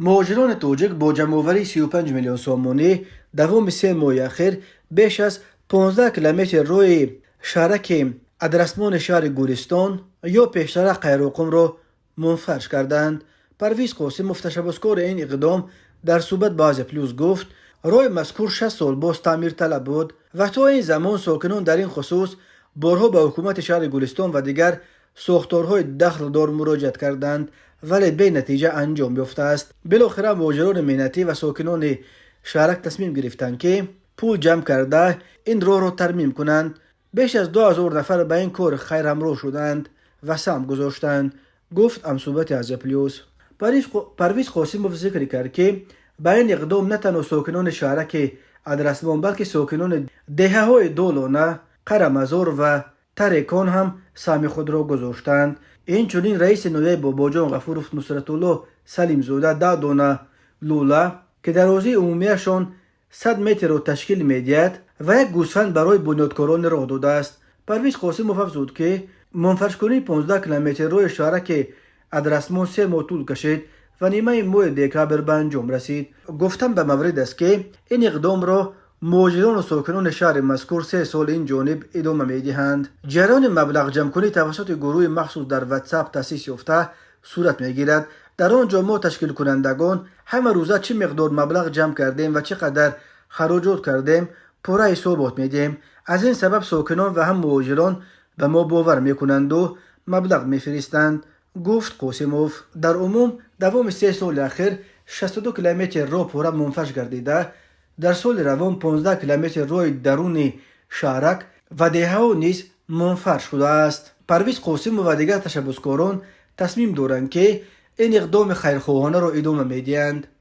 Муҳоҷирони тоҷик бо ҷамъоварии 35 миллион сомонӣ давоми 3 моҳи ахир беш аз 15 километр роҳи шаҳраки Адрасмони шаҳри Гулистон ё пештара Қайроқумро мунфарш карданд. Парвиз Қосимов, ташаббускори ин иқдом, дар суҳбат ба Азия Плюс гуфт, роҳи мазкур 6 сол боз таъмирталаб буд ва то ин замон сокинон дар ин хусус борҳо ба ҳукумати шаҳри Гулистон ва дигар сохторҳои дахлдор муроҷиат карданд, вале бенатиҷа анҷом ёфтааст. Билохира муҳоҷирони меҳнатӣ ва сокинони шаҳрак тасмим гирифтанд, ки пул ҷамъ карда, ин роҳро тармим кунанд. Беш аз 2000 нафар ба ин кори хайр ҳамроҳ шуданд ва саҳм гузоштанд, гуфт ҳамсӯҳбати Азия Плюс. Парвиз Қосимов зикр кард, ки ба ин иқдом на танҳо сокинони шаҳраки Адрасмон, балки сокинони деҳаҳои Долона, Қарамазор ва Тарекон ҳам саҳми худро гузоштанд. Инчунин раиси ноҳияи Бобоҷон Ғафуров Нусратулло Салимзода 10 дона лӯла, ки дарозии умумиашон 100 метрро ташкил медиҳад, ва як гӯсфанд барои бунёдкорони роҳ додааст. Парвиз Қосимов афзуд, ки мунфаршкунии 15 километр роҳи шаҳраки Адрасмон 3 моҳ тӯл кашид ва нимаи моҳи декабр ба анҷом расид. Гуфтан ба маврид аст, ки ин иқдомро муҳоҷирону сокинони шаҳри мазкур 3 сол ин ҷониб идома медиҳанд. Ҷараёни маблағҷамъкунӣ тавассути гурӯҳи махсус дар Ватсап таъсис ёфта сурат мегирад. Дар он ҷо мо, ташкилкунандагон, ҳама рӯза чӣ миқдор маблағ ҷамъ кардем ва чӣ қадар хароҷот кардем, пурра ҳисобот медиҳем. Аз ин сабаб сокинон ва ҳам муҳоҷирон ба мо бовар мекунанду маблағ мефиристанд, гуфт Қосимов. Дар умум давоми 3 соли ахир 62 километр роҳ пурра мунфарш гардида, дар соли равон 15 километр роҳи даруни шаҳрак ва деҳаҳо низ мунфарш шудааст. Парвиз Қосимов ва дигар ташаббускорон тасмим доранд, ки ин иқдоми хайрхоҳонаро идома медиҳанд.